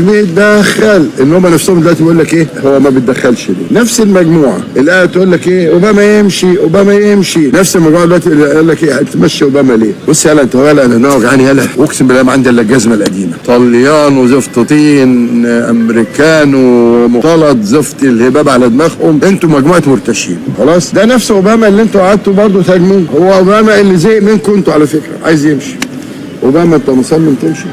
بيتدخل ان هم نفسهم دلوقتي بيقول لك ايه، هو ما بيتدخلش ليه؟ نفس المجموعة اللي قاعدة تقول لك ايه اوباما يمشي اوباما يمشي، نفس المجموعة دلوقتي اللي قال لك ايه هتمشي اوباما ليه؟ بص يلا انت ولا انا دماغي وجعاني يلا، اقسم بالله ما عندي الا الجزمة القديمة، طليان وزفت طين، امريكان ومختلط، زفت الهباب على دماغهم، انتوا مجموعة مرتشين خلاص. ده نفس اوباما اللي انتوا قعدتوا برضه تهاجموه، هو اوباما اللي زهق منكم انتوا على فكرة، عايز يمشي. اوباما انت مصمم تمشي؟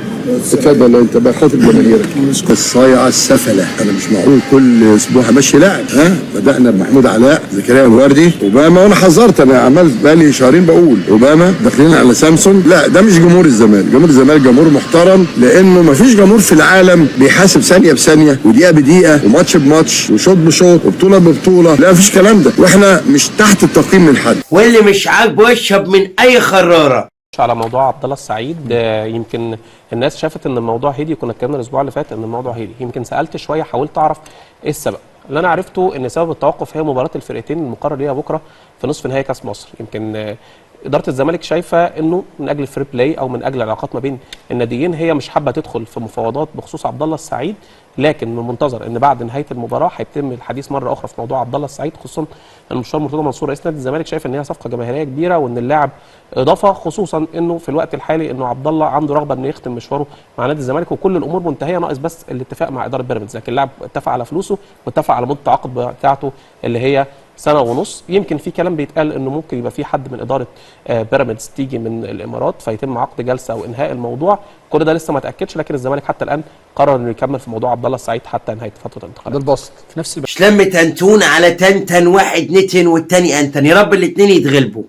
اتفضل انت بقى خاطب جماهيرك. الصايعه السفله، انا مش معقول كل اسبوع همشي لاعب. ها بدانا بمحمود علاء، زكريا الوردي، اوباما، وانا حذرت، انا عمال بقالي شهرين بقول اوباما داخلين على سامسون. لا ده مش جمهور الزمالك، جمهور الزمالك جمهور محترم، لانه ما فيش جمهور في العالم بيحاسب ثانية بثانيه ودقيقة بدقيقة وماتش بماتش وشوط بشوط وبطولة ببطولة، لا مفيش كلام ده، واحنا مش تحت التقييم من حد. واللي مش عاجبه يشرب من اي خراره. على موضوع عبد الله السعيد، يمكن الناس شافت ان الموضوع هدي، كنا اتكلمنا الاسبوع اللي فات ان الموضوع هدي. يمكن سالت شوية، حاولت اعرف ايه السبب. اللي انا عرفته ان سبب التوقف هي مباراة الفرقتين المقرر ليها بكره في نصف نهائي كاس مصر. يمكن ادارة الزمالك شايفه انه من اجل ال fair play او من اجل العلاقات ما بين الناديين هي مش حابة تدخل في مفاوضات بخصوص عبد الله السعيد، لكن من المنتظر ان بعد نهاية المباراة هيتم الحديث مرة اخرى في موضوع عبد الله السعيد، خصوصا ان المستشار مرتضى منصور رئيس نادي الزمالك شايف ان هي صفقة جماهيرية كبيرة وان اللاعب اضافه، خصوصا انه في الوقت الحالي انه عبد الله عنده رغبة انه يختم مشواره مع نادي الزمالك وكل الامور منتهية، ناقص بس الاتفاق مع ادارة بيراميدز. لكن اللاعب اتفق على فلوسه واتفق على مده التعاقد بتاعته اللي هي سنة ونص. يمكن في كلام بيتقال انه ممكن يبقى في حد من ادارة بيراميدز تيجي من الامارات فيتم عقد جلسه وانهاء الموضوع. كل ده لسه ما اتاكدش، لكن الزمالك حتى الان قرر انه يكمل في موضوع عبد الله السعيد حتى نهاية فترة الانتقالات. ده البسط في نفس مش لما تنتون على تنتن، واحد نتن والتاني انتن، يا رب الاتنين يتغلبوا.